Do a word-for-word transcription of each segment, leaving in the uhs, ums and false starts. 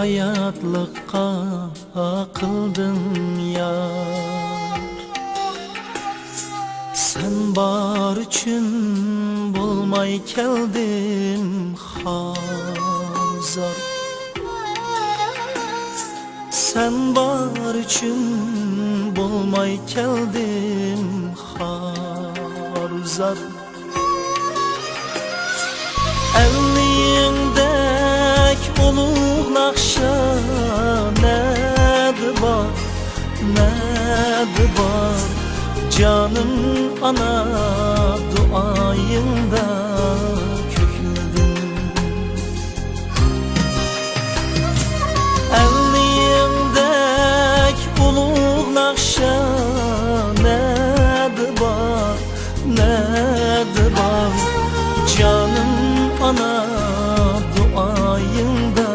ھاياتلىققا قىلدىڭ يار. سەن بار ئۈچۈن بولماي كەلدىم خار-زار. سەن بار ئۈچۈن بولماي كەلدىم خار-زار. ئەللىيىڭدەك ئۇلۇغ ناخشا نەدە بار، نەدە بار؟ جانىم ئانا، دۇئايىڭدا كۆكلىدىم. ئەللىيىڭدەك ئۇلۇغ ناخشا نەدە بار، نەدە بار؟ جانىم ئانا، دۇئايىڭدا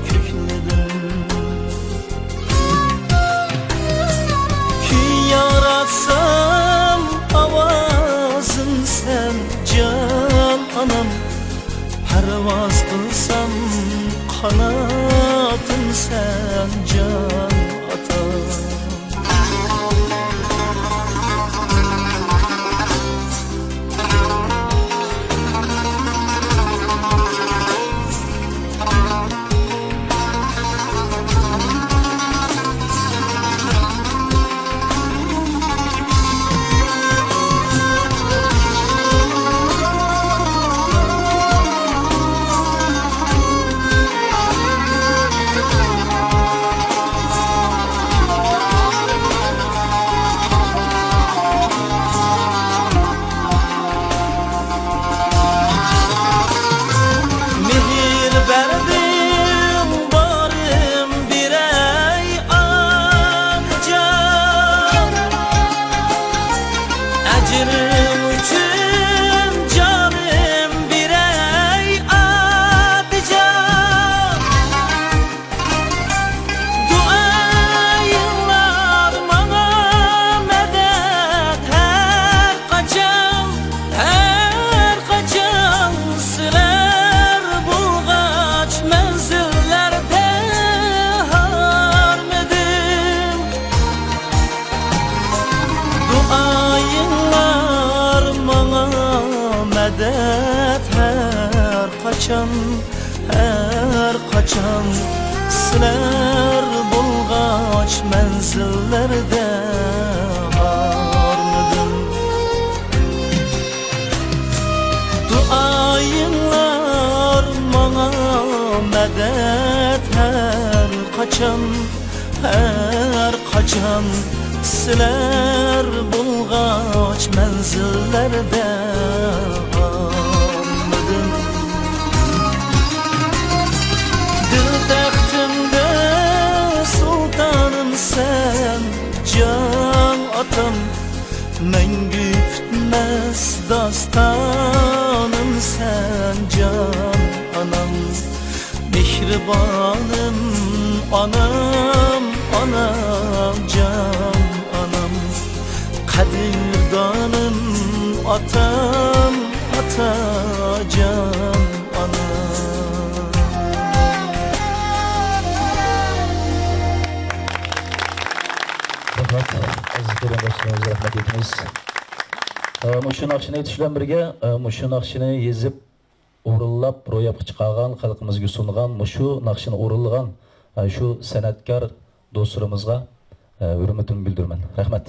كۆكلىدىم. كۈي ياڭراتسام ئاۋازىم سەن جان ئانام، پەرۋاز قىلسام قاناتىم سەن جان ئاتام. مېھىر بەردىڭ بارىم بېرەي ئانىجان، ئەجرىم ئۈچۈن جانىم بېرەي ئاتىجان. دۇئايىڭلار ماڭا مەدەت ھەر قاچان، ھەر قاچان. سىلەر بولغاچ مەنزىللەردە ھارمىدىم. دۇئايىڭلار ماڭا مەدەت ھەر قاچان، ھەر قاچان. سىلەر بولغاچ مەنزىللەردە ھارمىدىم. دۇئايىڭلار ماڭا مەدەت ھەر قاچان، ھەر قاچان. سىلەر بولغاچ مەنزىللەردە ھارمىدىم. دىل تەختىمدە سۇلتانىم سەن جان ئاتام، مەڭگۈ پۈتمەس داستانىم سەن جان ئانام. مېھرىبانىم ئانام، ئانام جان ئانام، قەدىردانىم ئاتام، ئاتا جان ئانام. رەھمەت، ئەزىز قېرىنداشلىرىمىز، رەھمەت ئېيتىمىز. ئە، مۇشۇ ناخشىنى ئېيتىش بىلەن بىرگە، ئە، مۇشۇ ناخشىنى يېزىپ، ئورۇنلاپ، روياپقا چىقارغان، خەلقىمىزگە سۇنغان، مۇشۇ ناخشىنى ئورۇنلىغان، ئە، شۇ سەنئەتكار دوستلىرىمىزغا، ئە، ھۆرمىتىمنى بىلدۈرىمەن. رەھمەت.